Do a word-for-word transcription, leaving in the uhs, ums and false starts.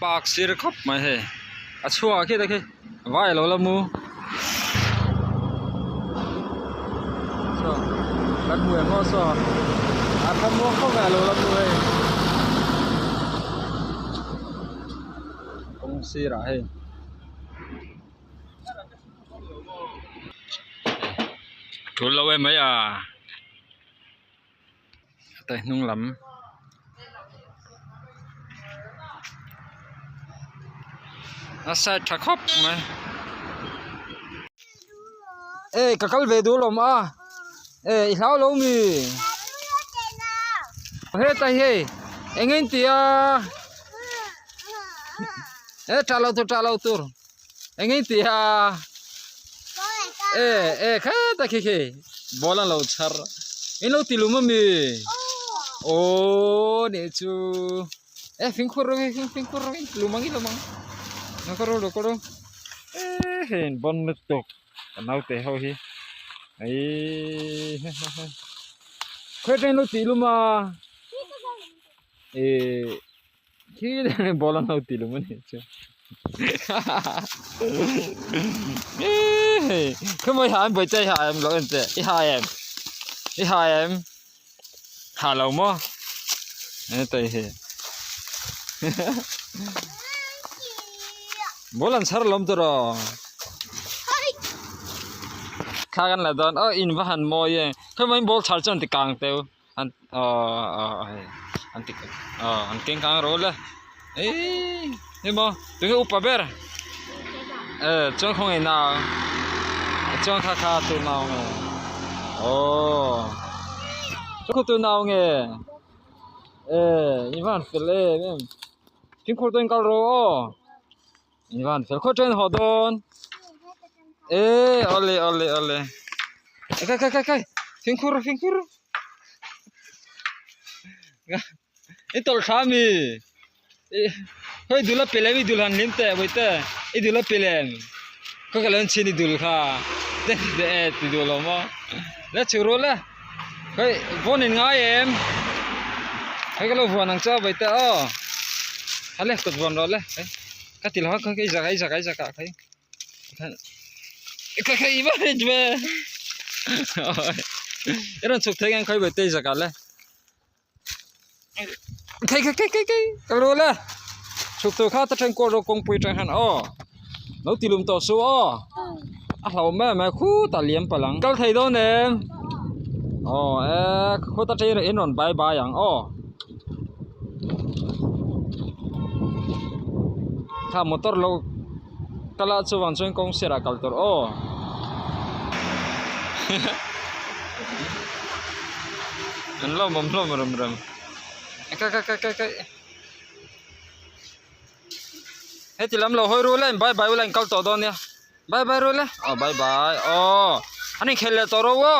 Pak sir khop mai he. A chua khi ta khi. Vai lo la mu. So, kan mu e mo so. A kan mu khop vai lo la mu he. Kong sir a he. Thu lo e mai a. Tai hnung lam. A sai tha khop mai. Eh, ka kal ve du lom a. Eh, i hlau lo mi. He tai he. Engin tia. Eh, ta lo tur, ta lo tur. Engin tia. Eh, eh, kha ta khi khi. Bolan lo char. In lo ti lu ma mi. Oh, ni chu. Eh, fingkhur ro, fing, fingkhur ro. Lu mang, lu mang. Na ko ro, lu ko ro. Eh, hen bon na tok. Ka nau te ho hi. Ai. Khoi ten lo ti lu ma. Eh, Khi bolan lo ti lu ma ni chu. Eh, khoi mai ha em boi chai ha em lo en te. I ha em. I ha em. Ha lo mo. Eh, tai he. Bolan sar lom to ro. Kha kan la don. Oh, in va han mo ye. Khoi mai bol char chon ti kang teu. An, oh, oh, oh, an tik, oh, an keng kang ro le. Eh, ni mo, tu nge upa ber. Eh, chong khong e na. Chong kha kha tu nau nge. Oh. Chong tu nau nge. Eh, i van fel e, em. King khol to in kal ro, oh. I van fel khol to in ho don. Eh, ole, ole, ole. Eh, kai, kai, kai, kai. Fingkhur, fingkhur. I tol kha mi. Eh, hoi dul a pelem, i dul han lim te, boi te. I dul a pelem. Ko ka lon chin i dul kha. De, de, eh, ti dul lo mo. Le chu ro le. Hoi, von in ngai em. Hoi ka lo von ang cha boi te, oh. Ha le, kot von ro le. Hoi. Ka ti lo ha, ka, ka, i ja ka, i ja ka, i ja ka, hoi. Ka, ka, i ba, i ba. Oi. Eron chuk thei ngang khoi boi te i ja ka le. Kai, kai, kai, kai, kai. Ka lo le. Chuk tu kha ta theng ko ro kong pui theng han, oh. Lo ti lum to su, oh. A hlau me me khu ta liam pa lang. Kal thei do nem. Oh, eh, khu ta thei in non bye bye yang, oh. Kha motor lo. Kala chu vang chuan kong sira kal tur, oh. An lo mom lo ram ram. Kai, kai, kai, kai, kai. Heti lam lo hoi ru le, bye bye u le, kal to don ya. Bye bye ru le. Oh, bye bye. Oh. Ani khel le to ro wo.